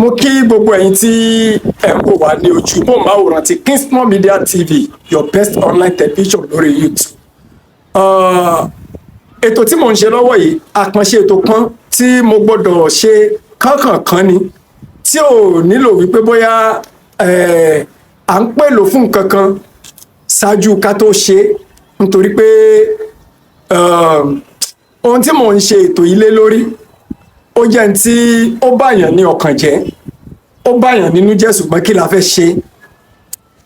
Mo kí gbogbo ẹ̀yin tí ẹ̀ ń wò wá ní ojú móhùnmáwòrán ti Kingston Media TV, your best online television lórí YouTube. Ètò tí mò ń ṣe lọ́wọ́ yìí, àkànṣe ètò kan tí mo gbọ́dọ̀ ṣe kánkànkán ni, tí ò nílò wípé bóyá à ń pèlò fún nǹkan kan ṣáájú ká tó ṣe é, nítorí pé ohun tí mò ń ṣe ètò yìí lé lórí, ó jẹ́ ní tí ó báyàn ní ọkàn jẹ́, ó báyàn nínú jẹ́. Ṣùgbọ́n kí la fẹ́ ṣe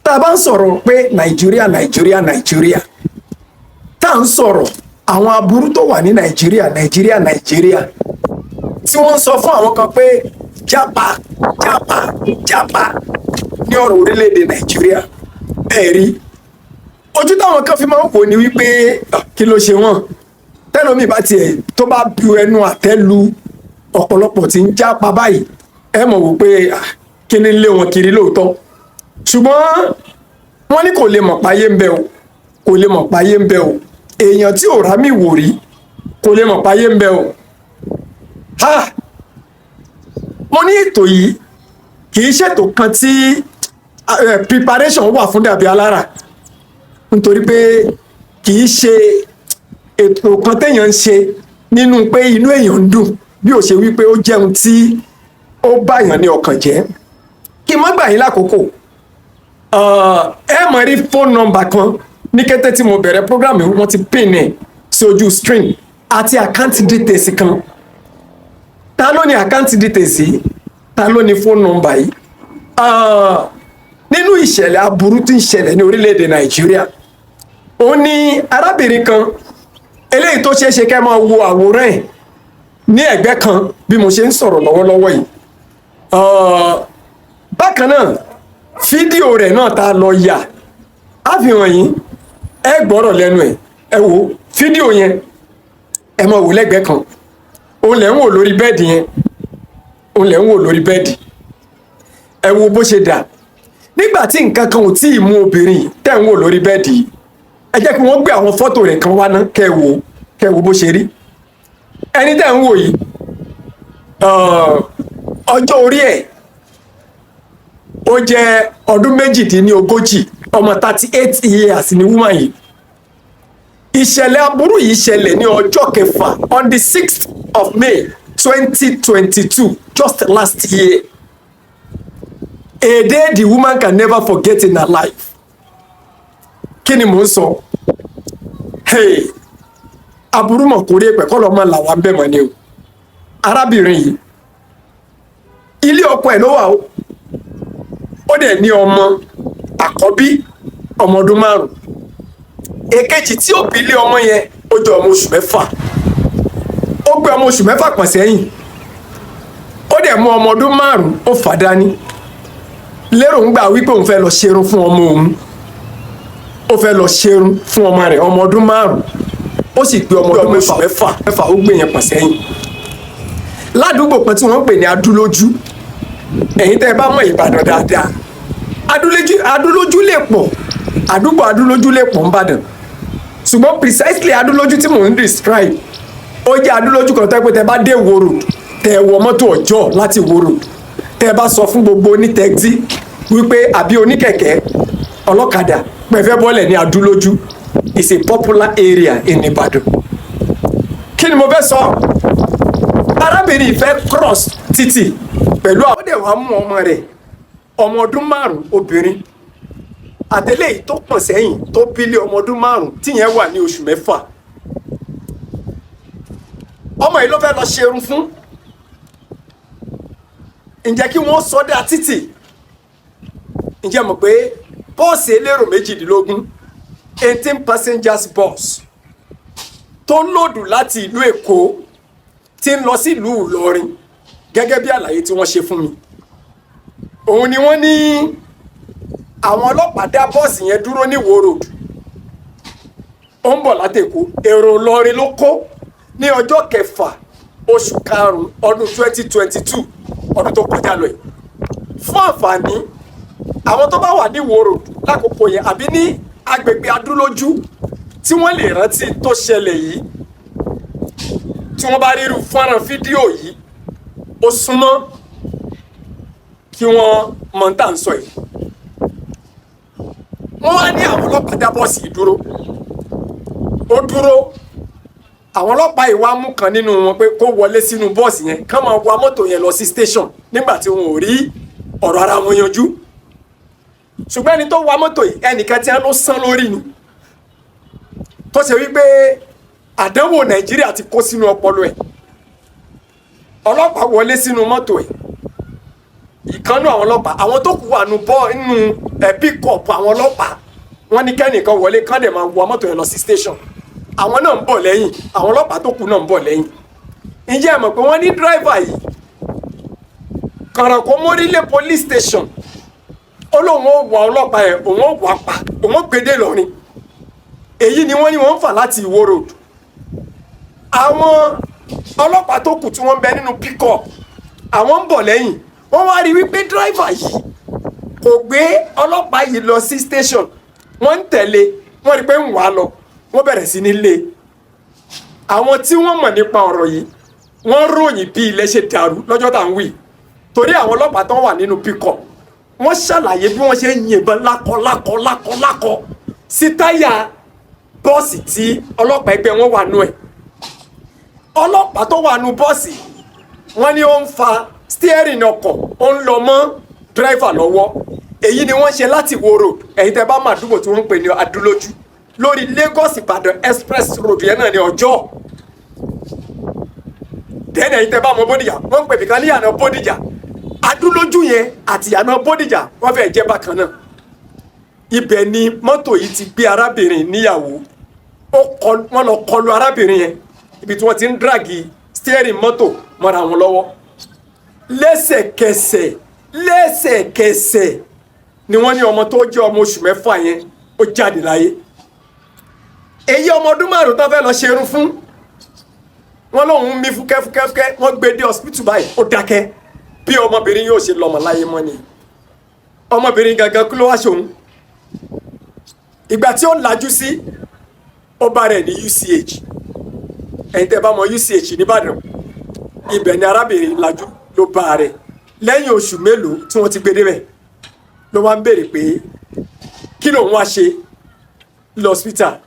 tá a bá ń sọ̀rọ̀ pé Nàìjíríà, Nàìjíríà, Nàìjíríà, tá à ń sọ̀rọ̀ àwọn aburú tó wà ní Nàìjíríà, Nàìjíríà, Nàìjíríà, tí wọ́n ń sọ fún àwọn kan pé jápa, jápa, jápa ní ọ̀rọ̀ orílẹ̀-èdè Nàìjíríà, ẹ̀ rí ojú táwọn kan fi máa ń wò ní wípé, "Ah, kí ló ṣe wọ́n?" Tẹ́lómi bá tiẹ̀ tó bá bu ẹnu àtẹ́ lu ọ̀pọ̀lọpọ̀ tí ń jápa báyìí, ẹ mọ̀ wò pé, ah, kí ni ń lé wọn kiri lóòótọ́? Ṣùgbọ́n wọ́n ní kò lè mọ̀ páyé ń bẹ o, kò lè mọ̀ páyé ń bẹ o. Èèyàn tí ò rámì wò rí kò lè mọ̀ páyé ń bẹ o. Ha, mo ní ètò yìí kì í ṣètò kan tí preparation wà fún dàbí alára, nítorí pé kì í ṣe ètò kan téèyàn ń ṣe nínú pé inú èèyàn ń dùn, bí ó ṣe wípé ó jẹun tí ó báyàn ní ọkàn jẹ́. Kí n má gbà yín lákòókò, ẹ mọ̀ rí phone number kan ní kété tí mo bẹ̀rẹ̀ program yìí, wọ́n ti pin ẹ̀ sí ojú screen, àti account details kan. Ta ló ní account details yìí? Ta ló ní phone number yìí? Nínú ìṣẹ̀lẹ̀ aburú tí ń ṣẹlẹ̀ ní orílẹ̀-èdè Nàìjíríà, ó ní arábìnrin kan eléyìí tó ṣeé ṣe kẹ́ máa wo àwòrán ẹ̀ ní ẹ̀gbẹ́ kan bí mo ṣe ń sọ̀rọ̀ lọ́wọ́lọ́wọ́ yìí. Bákan náà, fídíò rẹ̀ náà tá a lọ yà á fi hàn yín, ẹ gbọ́rọ̀ lẹ́nu ẹ̀. Ẹ wo fídíò yẹn, ẹ máa wò lẹ́gbẹ̀ẹ́ kan. Òun lẹ̀ ń wò lórí bẹ́ẹ̀dì yẹn, òun lẹ̀ ń wò lórí bẹ́ẹ̀dì. Ẹ wo bó ṣe dà nígbà tí nǹkan kan ò tí ì mú obìnrin yìí tẹ̀ ń wò lórí bẹ́ẹ̀dì yìí. Ẹ jẹ́ kí wọ́n gbé àwọn fọ́tò rẹ̀ kan wá ná, kẹ́ ẹ wò bó ṣe rí. Ẹni tẹ̀ ń wò yìí, ọjọ́ orí ẹ̀ ó jẹ́ ọdún 38, ọmọ 38 years ni woman yìí. Ìṣẹ̀lẹ̀ aburú yìí ṣẹlẹ̀ ní ọjọ́ kẹfà, on the 6th of May 2022, just last year, a day the woman can never forget in her life. Kí ni mò ń sọ? Hey, aburú mọ̀ kórè pẹ̀ kọ́ lọ́ máa là wá ń bẹ̀ mọ́ ni o. Arábìnrin yìí, ilé ọkọ ẹ̀ ló wà o. Ó dẹ̀ ní ọmọ àkọ́bí, ọmọ ọdún 5. Èkejì tí ó bí lé ọmọ yẹn, ó jẹ́ ọmọ oṣù 6. Ó gbé ọmọ oṣù 6 pọ̀n sẹ́yìn, ó dẹ̀ mú ọmọ ọdún 5, ó fà dání, lérò ń gbà wípé òun fẹ́ lọ ṣerun fún ọmọ òun. Ó fẹ́ lọ ṣerun fún ọmọ rẹ̀, ọmọ ọdún 5. Ó sì gbé ọmọ ọdún 6 mẹ́fà, ó gbé yẹn pọ̀n sẹ́yìn ládùúgbò kan tí wọ́n ń pè ní Adúlójú. Ẹ̀yin tẹ́ ẹ bá mọ̀ Ìbàdàn dáadáa, Adúlójú, Adúlójú lè pọ̀, àdúgbò Adúlójú lè pọ̀ ńbàdàn, ṣùgbọ́n precisely Adúlójú tí mò ń describe, ó jẹ́ Adúlójú kan tó yẹ pé tẹ́ bá dé Ìwó Road, tẹ́ wọ mọ́tò ọjọ́ láti Ìwó Road, tẹ́ bá sọ fún gbogbo oní taxi wípé àbí oníkẹ̀kẹ́, ọlọ́kadà, pẹ̀fẹ́ bọ́lẹ̀ ní Adúlójú, is a popular area in Ìbàdàn. Kí ni mo fẹ́ sọ? Arábìnrin fẹ́ cross títì pẹ̀lú àwọn ọdẹ wa, mú ọmọ rẹ̀, ọmọ ọdún 5 obìnrin, àtẹlẹ́yìí tó pọ̀n sẹ́yìn tó bílé ọmọ ọdún 5 tíyẹn wà ní oṣù 6. Ọmọ yìí ló fẹ́ lọ ṣerun fún. Ǹjẹ́ kí wọ́n sọdá títì, ǹjẹ́ mọ̀ pé bọ́ọ̀sì elérò 18, 18 passengers bus, tó ń load láti ìlú Èkó tí ń lọ sí ìlú Ìlọrin, gẹ́gẹ́ bí àlàyé tí wọ́n ṣe fún mi, òun ni wọ́n ní àwọn ọlọ́pàá dá bọ́ọ̀sì yẹn dúró ní Ìwó Road. Ó ń bọ̀ látÈkó, èrò Ìlọrin ló kó, ní ọjọ́ kẹfà oṣù karùn-ún ọdún 2022, ọdún tó kọjá lọ yìí. Fún àǹfààní àwọn tó bá wà ní Ìwó Road lákòókò yẹn àbí ní agbègbè Adúlójú tí wọ́n lè rántí tó ṣẹlẹ̀ yìí, tí wọ́n bá ríru fọ́nrán fídíò yìí, ó súnmọ́ Kí wọ́n mọ̀ ń tà ń sọ yìí. Wọ́n wá ní àwọn ọlọ́pàá dá bọ́ọ̀sì yìí dúró. Ó dúró, àwọn ọlọ́pàá yìí wá mú kan nínú wọn pé kó wọlé sínú bọ́ọ̀sì yẹn, kán máa wa mọ́tò yẹn lọ sí station nígbà tí wọn ò rí ọ̀rọ̀ ara wọn yanjú. Ṣùgbọ́n ẹni tó wa mọ́tò yìí, ẹnìkan tí wọ́n ló sán lórí ni, tó ṣe wípé àdánwò Nàìjíríà ti kó sínú ọpọlọ ẹ̀. Ọlọ́pàá wọlé sínú mọ́tò ẹ̀, ìkànnú àwọn ọlọ́pàá. Àwọn tó kù wà nù bọ́ nínú ẹ̀ pickup àwọn ọlọ́pàá. Wọ́n ní kẹ́nìkan wọlé, kán dẹ̀ máa wa mọ́tò yẹn lọ sí station. Àwọn náà ń bọ̀ lẹ́yìn, àwọn ọlọ́pàá tó kù náà ń bọ̀ lẹ́yìn. Ǹjẹ́ ẹ mọ̀ pé wọ́n ní driver yìí kàràkó mórílẹ̀ police station, ó lóun ó wà ọlọ́pàá yẹn, òun ó wà pa, òun ó gbé dé Ìlọrin. Èyí ni wọ́n ní wọ́n ń fà láti Ìwó Road. Àwọn ọlọ́pàá tó kù tí wọ́n ń bẹ nínú pickup, àwọn ń bọ̀ lẹ́yìn. Wọ́n wá rí wípé driver yìí kò gbé ọlọ́pàá yìí lọ sí station. Wọ́n ń tẹ̀lé, wọ́n rí pé ń wà á lọ, wọ́n bẹ̀rẹ̀ sí ní lé. Àwọn tí wọ́n mọ̀ nípa ọ̀rọ̀ yìí, wọ́n ròyìn bí ilẹ̀ ṣe dàrú lọ́jọ́ tá à ń wí, torí àwọn ọlọ́pàá tó wà nínú pickup, wọ́n ṣàlàyé bí wọ́n ṣe ń yìnbọn lákọ lákọ lákọ lákọ sí táyà bọ́ọ̀sì tí ọlọ́pàá ẹgbẹ́ wọn wà nú ẹ̀. Ọlọ́pàá tó wà nú bọ́ọ̀sì, wọ́n ní ó ń fa steering ọkọ̀, ó ń lọ mọ́ driver lọ́wọ́. Èyí ni wọ́n ṣe láti Ìwó Road. Ẹ̀yin tẹ́ bá mọ àdúgbò tí wọ́n ń pè ní Adúlójú lórí Lagos Ìbàdàn Express Road yẹn náà ní ọjọ́ dẹ́nà. Ẹ̀yin tẹ́ bá mọ Bódìjà, wọ́n ń pè bìkan ní ìyànà Bódìjà. Adúlójú yẹn àti ìyànà Bódìjà, wọ́n fẹ́ẹ́ jẹ́ bákan náà. Ibẹ̀ ni mọ́tò yìí ti gbé arábìnrin níyàwó. Ó kọ wọ́n lọ kọlu arábìnrin yẹn ibi tí wọ́n ti ń drag steering mọ́tò mọ́ra wọn lọ́wọ́. Lẹ́sẹ̀kẹsẹ̀ lẹ́sẹ̀kẹsẹ̀ ni wọ́n ní ọmọ tó jẹ́ ọmọ oṣù 6 yẹn, ó jáde láyé. Èyí ọmọ ọdún 5 tó fẹ́ lọ ṣerun fún wọn, lóun ń mí fúkẹ́fúkẹ́fúkẹ́. Wọ́n gbé dé hospital báyìí, ó dákẹ́. Bí ọmọbìnrin yóò ṣe lọ́mọ láyé mọ́ ni. Ọmọbìnrin gangan, kí ló wá ṣòun? Ìgbà tí ó lajú sí, ó bá rẹ̀ ní UCH. Ẹ̀yin tẹ́ bá mọ UCH nìbàdàn, ibẹ̀ ni arábìnrin lajú ló bá rẹ̀ lẹ́yìn oṣù mélòó tí wọ́n ti gbé débẹ̀. Ló wá ń béèrè pé kí lòun wá ṣe lọ́sítà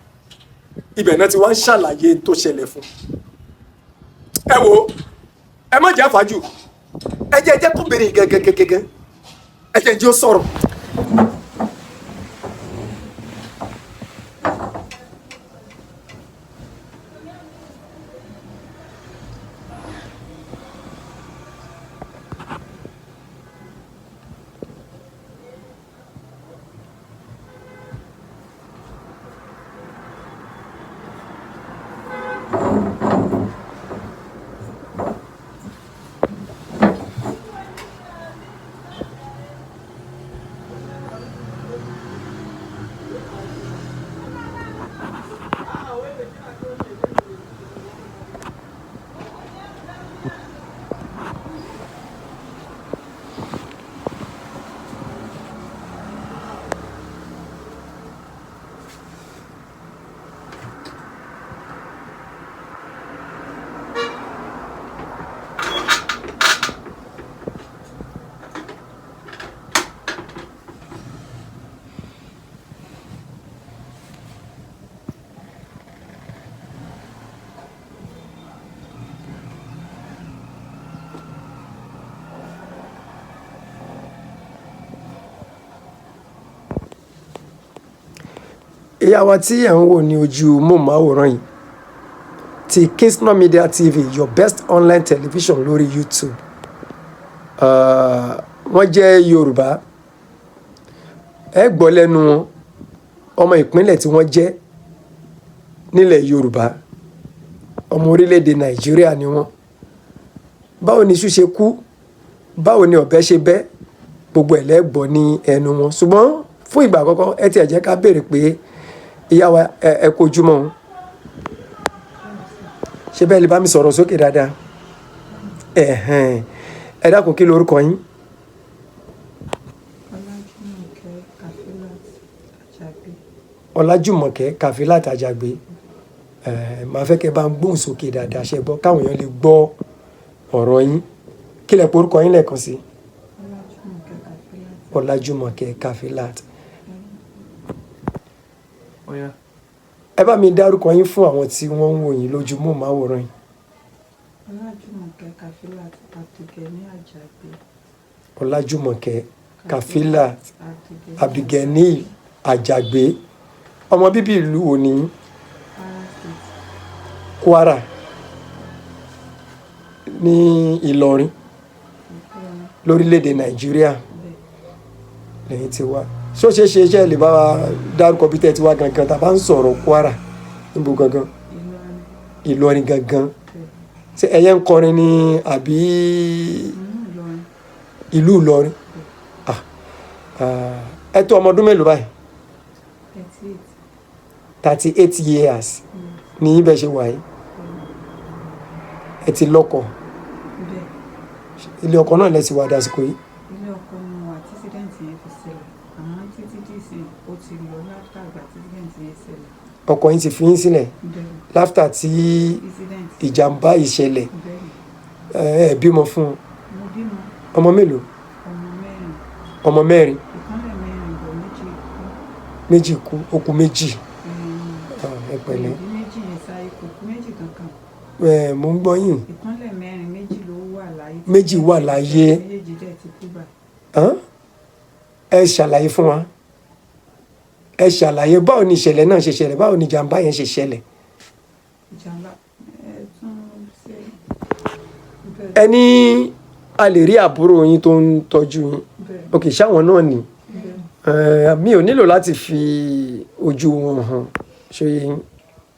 ibẹ̀ náà ti wá ń ṣàlàyé tó ṣẹlẹ̀ fún ẹ. Wo, ẹ má jẹ́ àfájù. Ẹ jẹ́ ẹ jẹ́ kó béèrè gẹ́gẹ́gẹ́gẹ́. Ẹ jẹ́ jí ó sọ̀rọ̀. Ìyá wa tí ẹ̀ ń wò ní ojú móhùnmáwòrán yìí ti Kingston Media TV, your best online television lórí YouTube, wọ́n jẹ́ Yorùbá. Ẹ gbọ́ lẹ́nu wọn ọmọ ìpínlẹ̀ tí wọ́n jẹ́ nílẹ̀ Yorùbá, ọmọ orílẹ̀-èdè Nàìjíríà ni wọ́n. Báwo ni iṣu ṣe kú? Báwo ni ọ̀bẹ ṣe bẹ́? Gbogbo ẹ̀ lẹ́gbọ̀ọ́ ní ẹnu wọn. Ṣùgbọ́n fún ìgbà àkọ́kọ́, ẹ tiẹ̀ jẹ́ ká béèrè pé, ìyá wa, ẹ kú ojúmọ́ o. Ṣé bẹ́ẹ̀ lè bá mi sọ̀rọ̀ sókè dáadáa? Ẹ̀hẹ̀n, ẹ dákun, kí lorúkọ yín? Ọlájúmọ̀kẹ́ Kafilat Àjàgbé. Ọlájùmọ̀kẹ́ Kafilat Àjàgbé. Ẹ̀ máa fẹ́ kẹ́ bá ń gbóhùn sókè dáadáa, ṣe gbọ́, káwọn èèyàn lè gbọ́ ọ̀rọ̀ yín. Kí lẹ pe orúkọ yín lẹ́ẹ̀kan sí? Ọlájúmọ̀kẹ́. Ọlájúmọ̀kẹ́ Kafilat. Ó yá. Ẹ bá mi dárúkọ yín fún àwọn tí wọ́n ń wò yín lójú móhùnmáwòrán yìí. Ọlájùmọ̀kẹ́ Kafilat Abdulgani Àjàgbé. Ọlájúmọ̀kẹ́ Kafilat Abdulgani Àjàgbé. Ọmọ bíbí ìlú wo ni yín? Kwara State. Kwara ní Ìlọrin. Ìlọrin. Lórílẹ̀‐èdè Nàìjíríà. Bẹ́ẹ̀. Lẹ́yìn tí wá, ṣó ṣeé ṣe iṣẹ́ lè bá wa dárúkọ bí tẹ́ ẹ ti wá gangan? Tá a bá ń sọ̀rọ̀ Kwara, níbo gangan? Ìlọrin. Ìlọrin gangan? Bẹ́ẹ̀. Ṣé ẹyẹ ń kọrin ni àbí? Inú Ìlọrin. Ìlú Ìlọrin. Ah, ah, ẹ tó ọmọ ọdún mélòó báyìí? 38. 38 years ní ibẹ̀ ṣe wà yìí. Ẹ ti lọ́kọ? Bẹ́ẹ̀. Ilé ọkọ náà lẹ ti wà dásìkò yìí? Ilé ọkọ ni mo wà tí accident yẹn fi ṣẹlẹ̀, àmọ́ títí dìsìn ó ti lọ látàgbà tí accident yẹn ṣẹlẹ̀. Ọkọ yín ti fi yín sílẹ̀? Bẹ́ẹ̀. Láfítà tí Incident. ìjàmbá ìṣẹ̀lẹ̀? Bẹ́ẹ̀. Ẹ bímọ fún un? Mo bímọ. Ọmọ mélòó? Ọmọ mẹ́rin. Ọmọ mẹ́rin. Ìkànlẹ̀ mẹ́rin bọ̀, méjì kú. Méjì kú, ó kù méjì. Ah, ẹ pẹ̀lẹ́. Ìbí méjì yẹn sáyé, kò kú méjì kankan. Ẹ mò ń gbọ́ yín. Ìkànlẹ̀ mẹ́rin, méjì ló wà láyé. Méjì wà láyé. Méjèèjì dẹ̀ ti kú báyìí. Hàn? Ẹ ṣàlàyé fún wa, ẹ ṣàlàyé báwo ni ìṣẹ̀lẹ̀ náà ṣe ṣẹlẹ̀, báwo ni ìjàmbá yẹn ṣe ṣẹlẹ̀. Ìjàmbá ẹ tún ṣe bẹ́ẹ̀. Ẹ ní a lè rí àbúrò yín tó ń tọ́jú yín? Bẹ́ẹ̀. Ok, ṣáwọn náà ni? Bẹ́ẹ̀. Mi ò nílò láti fi ojú wọn hàn, ṣé yín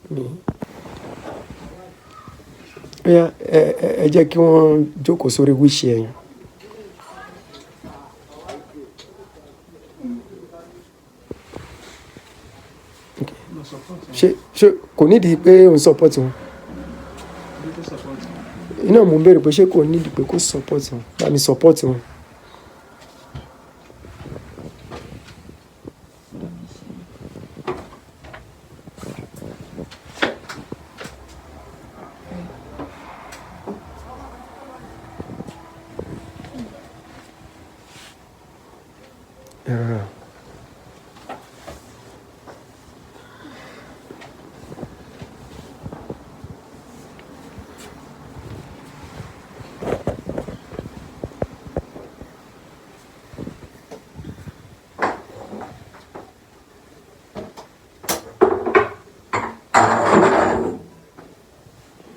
mi. Bóyá ẹ jẹ́ kí wọ́n jókòó sórí wheelchair yẹn. Lọ support wọn. Ṣé kò nídìí pé òun support wọn? Bí kò support wọn. Iná mò ń béèrè pé ṣé kò nídìí pé kó support wọn, bá mi support wọn. Ẹ rọra.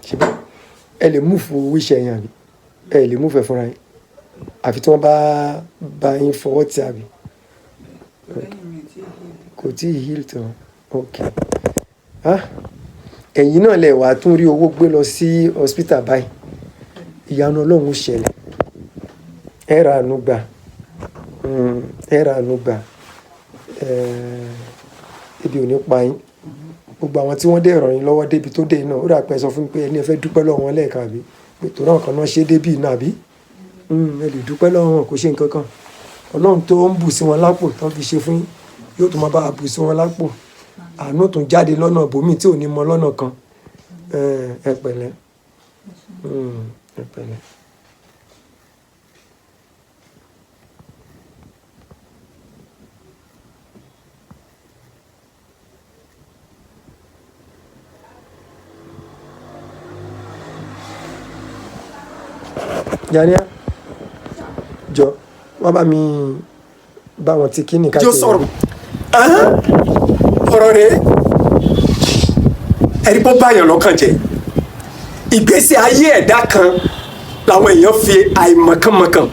Ṣe bá ẹ lè move wheelchair yẹn, àbí ẹ lè move ẹ fúnra yín, àfi tí wọ́n bá bá yín fọwọ́ tì, àbí? Lẹ́yìn mi tí ì Kò tí ì heal tán. Ok. Ah, ẹ̀yin náà lè wàá tún rí owó gbé lọ sí hospital báyìí. Ìyanu Ọlọ́run ṣẹlẹ̀, ẹ ra àánú gbà. Ẹ ra àánú gbà. Ebi ò ní pa yín. Gbogbo àwọn tí wọ́n dé ràn yín lọ́wọ́ débi tó dé náà, ó rà pé ẹ sọ fún mi pé ẹni ẹ fẹ́ dúpẹ́ lọ́wọ́ wọn lẹ́ẹ̀kan, àbí pé tòun náà kan náà ṣe débì náà, àbí? Ẹ lè dúpẹ́ lọ́wọ́ wọn, kò ṣe nǹkan kan. Ọlọ́run tó ń bù sí wọn lápò tán fi ṣe fún yín, yóò tún máa bá a bù sí wọn lápò. Àánú tún jáde lọ́nà ibòmíì tí ò ní mọ lọ́nà kan. Ẹ pẹ̀lẹ́. Ẹ pẹ̀lẹ́. Yania, jọ wọ́n bá mi bá wọn ti kíni ká Jọ sọ̀rọ̀. Ọ̀rọ̀ rẹ̀, ẹ̀rí bó báyàn lọ́kàn jẹ́. Ìgbésí ayé ẹ̀dá kan làwọn èèyàn fi àìmọ̀kànmọ̀kàn,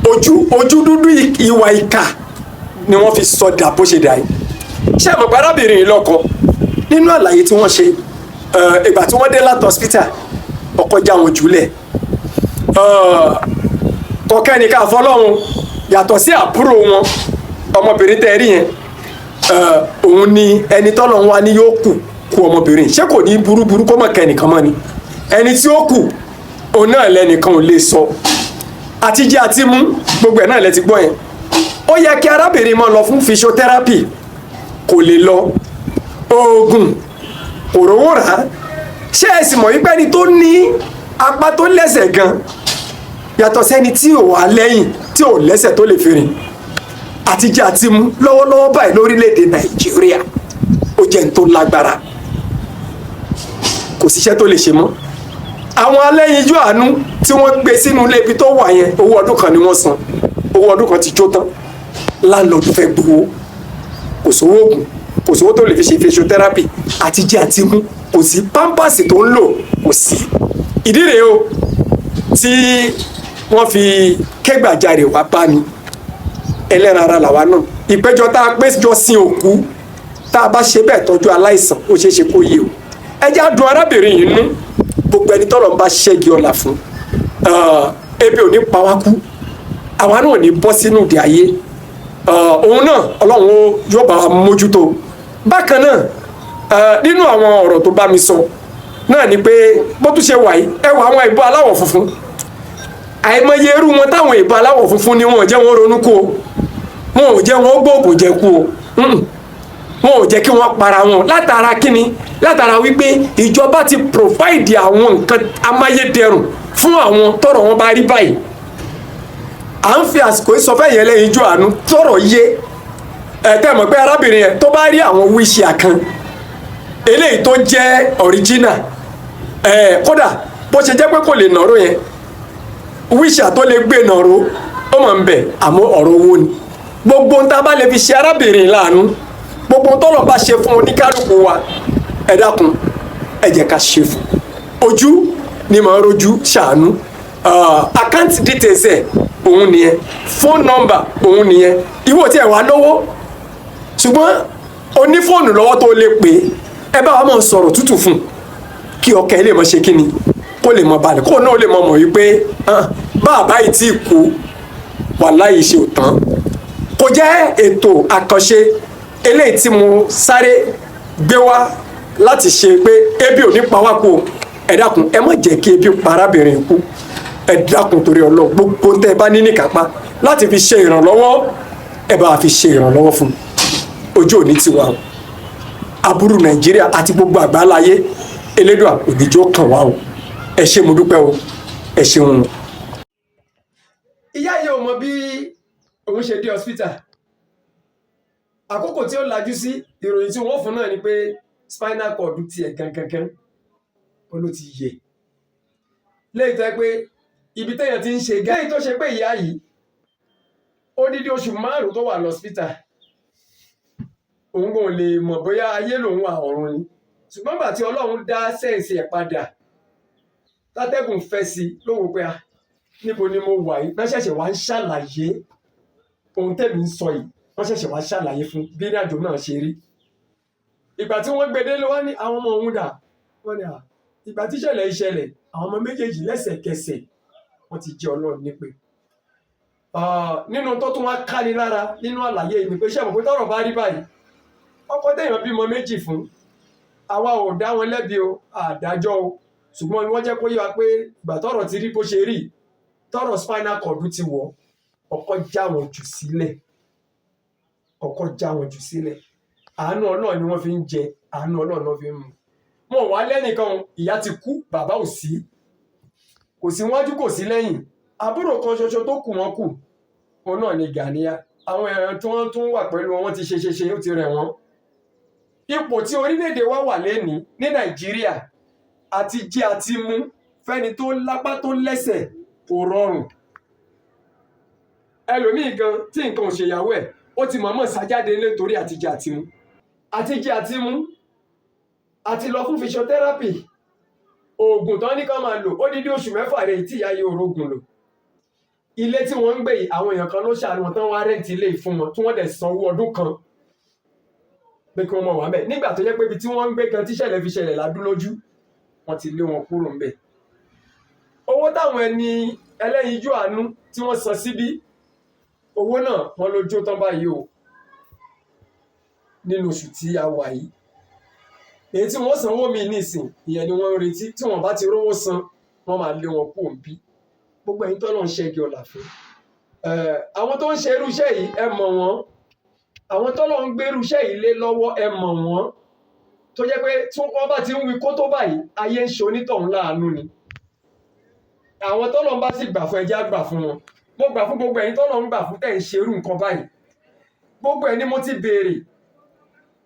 ojú dúdú, ìwà ìkà ni wọ́n fi sọ dà bó ṣe dà yìí. Ṣé àmọ̀ pé arábìnrin yìí lọ́kọ? Nínú àlàyé tí wọ́n ṣe, ìgbà tí wọ́n dé láti hospital, ọkọ já wọn jùlẹ̀ kọ̀kẹ́ ní ká fọlọ́run. Yàtọ̀ sí àbúrò wọn, ọmọbìnrin tẹ́ ẹ rí yẹn, òun ni ẹni tọ́lọ̀ ń wá ní yóò kù kú ọmọbìnrin. Ṣé kò ní burúburú kó mọ̀ kẹ́ nìkan mọ́ ni ẹni tí ó kù, òun náà lẹ́nìkan ò lè sọ. Àti jẹ àti mú, gbogbo ẹ̀ náà lẹ ti gbọ́ yẹn. Ó yẹ kí arábìnrin máa lọ fún physiotherapy, kò lè lọ. Oògùn kò rówó rà á. Ṣé ẹ sì mọ̀ wípé ẹni tó ní apá tó lẹ́sẹ̀ gan yàtọ̀ sẹ́ni tí ò wá lẹ́yìn. tí ò lẹ́sẹ̀ tó lè fi rìn. Àtijẹ àti mu lọ́wọ́lọ́wọ́ báyìí lórílẹ̀‐èdè Nàìjíríà, ó jẹ́ n tó lágbára. Kò síṣẹ́ tó lè ṣe mọ́. Àwọn alẹ́yinjú àánú tí wọ́n gbé sínú ilé ibi tó wà yẹn, owó ọdún kan ni wọ́n san. Owó ọdún kan ti jó tán. Landlord fẹ́ gbowó. Kò sówó oògùn, kò sówó tó lè fi ṣe physiotherapy. Àtijẹ àti mu kò sí, Pampers tó ń lò kò sí. Ìdí rèé o tí wọ́n fi kẹ́gbàjarè wá bá mi. Ẹlẹ́ran ara làwa náà. Ìpéjọ tá a péjọ sin òkú, tá a bá ṣe bẹ́ẹ̀ tọ́jú aláìsàn, ó ṣeé ṣe kó yé o. Ẹ jẹ́ á dùn arábìnrin yìí nú. Gbogbo ẹni tọ́lọ̀ ń bá ṣẹ́gi ọ̀la fún, ebi ò ní pa wá kú, àwa náà ò ní bọ́ sínú ìdí ayé. Òun náà, Ọlọ́run yóò bá wa mójútó. Bákan náà, nínú àwọn ọ̀rọ̀ tó bá mi sọ náà ni pé bó tún ṣe wà yìí, ẹ wọ àwọn ìbò aláwọ̀ funfun, àìmọye irú wọn táwọn ìbò aláwọ̀ funfun ni wọn ò jẹ́ wọn ronú kú o, wọn ò jẹ́ wọn gbóògùn jẹ kú o, wọn ò jẹ́ kí wọ́n para wọn. Látara kíni? Látara wípé ìjọba ti provide àwọn nǹkan amáyédẹrùn fún àwọn tọ́rọ̀ wọn bá rí báyìí. À ń fi àsìkò yìí sọ fẹ́ yẹn lẹ́yìn ijó àánú tọ́rọ̀ yé ẹ tẹ́ mọ̀ pé arábìnrin yẹn, tó bá rí àwọn wheelchair kan eléyìí tó jẹ́ original ẹ, kódà bó ṣe jẹ́ pé kò lè nàró yẹn, wheelchair tó lè gbé nàró, ó mọ̀ ń bẹ̀. Àmọ́ ọ̀rọ̀ owó ni. Gbogbo ń tá a bá lè fi ṣe arábìnrin láàánú, gbogbo tọ́lọ̀ bá ṣe fún oníkálukú wa, ẹ dákun, ẹ jẹ́ ká ṣe fún. Ojú ni màá rojú ṣàánú. Account details ẹ̀ òun nìyẹn, phone number òun nìyẹn. Ìwọ tí ẹ wà lówó, ṣùgbọ́n o ní fóònù lọ́wọ́ tó lè pè é, ẹ bá wa máa sọ̀rọ̀ tútù fún un kí ọkàn ẹ lè mọ ṣe kíni, kó lè mọ balẹ̀, kó náà lè mọ mọ̀ wípé bàbá yìí tí kú, wàláhì ṣe ò tán. Kò jẹ́ ètò àkànṣe eléyìí tí mo sáré gbé wá láti ṣe pé ebi ò ní pa wá kú o. Ẹ dákun, ẹ má jẹ́ kí ebi pa arábìnrin kú. Ẹ dákun, torí Ọlọ́run, gbogbo tẹ́ ẹ bá ní níkápá láti fi ṣe ìrànlọ́wọ́, ẹ bá fi ṣe ìrànlọ́wọ́ fún un. Ojú òní ti wà o. Aburú Nàìjíríà àti gbogbo àgbáláyé, Elédùà òdìjọ́ kàn wá o. Ẹ ṣé, mo dúpẹ́ o, ẹ ṣeun. Ìyá yìí ò mọ bí òun ṣe dé hospital. Àkókò tí ó lajú sí, ìròyìn tí wọ́n fún náà ni pé spinal cord tiẹ̀ gangan ó ló ti yẹ léyìí, tó yẹ pé ibi téèyàn ti ń ṣe gẹ́ léyìí tó ṣe pé ìyá yìí, odidi oṣù 5 tó wà lọ́sítà, òun kò lè mọ̀ bóyá ayé lòun wà, ọ̀run ni. Ṣùgbọ́n gbà tí Ọlọ́run dá sense ẹ̀ padà, tátẹ́gùn fẹ́ sí i, ló wò pé, ah, níbo ni mo wà yìí? Wọ́n ṣẹ̀ṣẹ̀ wá ń ṣàlàyé ohun tẹ̀mí ń sọ yìí. Wọ́n ṣẹ̀ṣẹ̀ wá ṣàlàyé fún bí ìrìnàjò náà ṣe rí. Ìgbà tí wọ́n gbé dé ló wá ní àwọn ọmọ òun dà. Wọ́n ní à ìgbà tí ìṣẹ̀lẹ̀ ìṣẹ̀lẹ̀, àwọn ọmọ méjèèjì lẹ́sẹ̀kẹsẹ̀ wọ́n ti jẹ́ Ọlọ́run nípè. Nínú tó tún wá káni lára nínú àlàyé yìí ni pé, ṣé mo pé tọ́rọ̀ bá rí báyìí, ọkọ téèyàn bímọ méjì fún, àwa ò dá wọn lẹ́bi o, àdájọ́ o, ṣùgbọ́n wọ́n jẹ́ kó yé wa pé ìgbà tọ́rọ̀ ti rí bó ṣe rí, tọ́rọ̀ spinal cord ti wọ̀, ọkọ já wọn jù sílẹ̀, ọkọ já wọn jù sílẹ̀. Àánú Ọlọ́run ni wọ́n fi ń jẹ, àánú Ọlọ́run ni wọ́n fi ń mu. Wọn wá lẹ́nìkan. Ìyá ti kú, bàbá ò sí, kò sí wájú, kò sí lẹ́yìn. Àbúrò kan ṣoṣo tó kù wọ́n kù, òun náà ni Gàníyà. Àwọn èèyàn tí wọ́n tún wà pẹ̀lú wọn, wọ́n ti ṣe ṣe ṣe, ó ti rẹ̀ wọ́n. Ipò tí orílẹ̀-èdè wa wà lénìí ní Nàìjíríà, àti jẹ àti mu fẹ́ni tó lápá tó lẹ́sẹ̀ kò rọrùn. Ẹlòmíì gan tí nǹkan ò ṣèyàwó ẹ̀, ó ti mọ̀ọ́mọ̀ sájáde nítorí àtijẹ àti mu, àtijẹ àti mu, àti lọ fún physiotherapy, oògùn tán ní ká máa lò odidi oṣù 6 rẹ̀ tí ìyá yìí orógùn lò. Ilé tí wọ́n ń gbé yìí, àwọn èèyàn kan ló ṣàánú wọn tán wá rent ilé yìí fún wọn, tí wọ́n dẹ̀ sanwó ọdún kan pé kí wọ́n mọ̀ wá mẹ́. Nígbà tó jẹ́ pé ibi tí wọ́n ń gbé gan tíṣẹ̀lẹ̀ fi ṣẹlẹ̀ ládúlójú, wọ́n ti lé wọn kúrò ńbẹ̀. Owó táwọn ẹni ẹlẹ́yinjú àánú tí wọ́n san síbí, owó náà wọ́n ló jó tán báyìí o nínú oṣù tí a wà yìí. Èyí tí wọ́n sanwó mi nísìn, ìyẹn ni wọ́n ń retí. Tí wọ́n bá ti rówó san, wọ́n máa lé wọn kúrò ńbí. Gbogbo ẹ̀yin tọ́lọ́ ń ṣẹ́gi ọ̀là fún, àwọn tó ń ṣe irú iṣẹ́ yìí, ẹ mọ̀ wọ́n. Àwọn tọ́lọ́ ń gbé irú iṣẹ́ yìí lé lọ́wọ́, ẹ mọ̀ wọ́n, tó jẹ́ pé tí wọ́n bá ti ń wí kó tó báyìí, ayé ń ṣe onítọ̀hún láàánú ni. Àwọn tọ́lọ́ ń bá sì gbà fún, ẹjẹ́ á gbà fún wọn. Mo gbà fún gbogbo ẹ̀yin tọ́lọ́ ń gbà fún tẹ̀ ń ṣerú nǹkan báyìí. Gbogbo ẹ̀ ni mo ti béèrè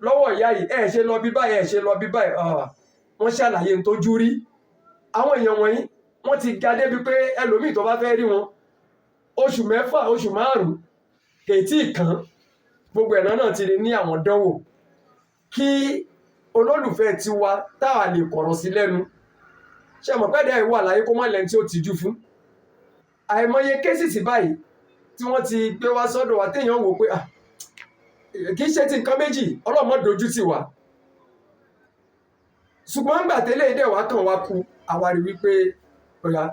lọ́wọ́ ìyá yìí, ẹ̀ ṣe lọ bí báyìí, ẹ̀ ṣe lọ bí báyìí. Ah, wọ́n ṣàlàyé n tójú rí. Àwọn èèyàn wọ̀nyí, wọ́n ti ga débi pé ẹlòmíì tó bá fẹ́ rí wọn, oṣù 6, oṣù 5 kè tí ì kàn. Gbogbo ẹ̀nà náà ti ní àwọn dánwò kí olólùfẹ́ tiwa tá a lè kọ̀rọ̀ sí lẹ́nu. Ṣe mọ̀ pẹ́ẹ́dẹ́ ìwà láyé kó má lẹ́ni tí ó tijú fún. Àìmọye cases báyìí tí wọ́n ti gbé wá sọ́dọ̀ wa, téèyàn wò pé, ah, kì í ṣe ti nǹkan méjì, ọlọ́mọ dojú tì wá. Ṣùgbọ́n ńgbà tẹ́lẹ̀ dẹ̀ wá kàn wá ku, àwa rí wípé ọ̀yà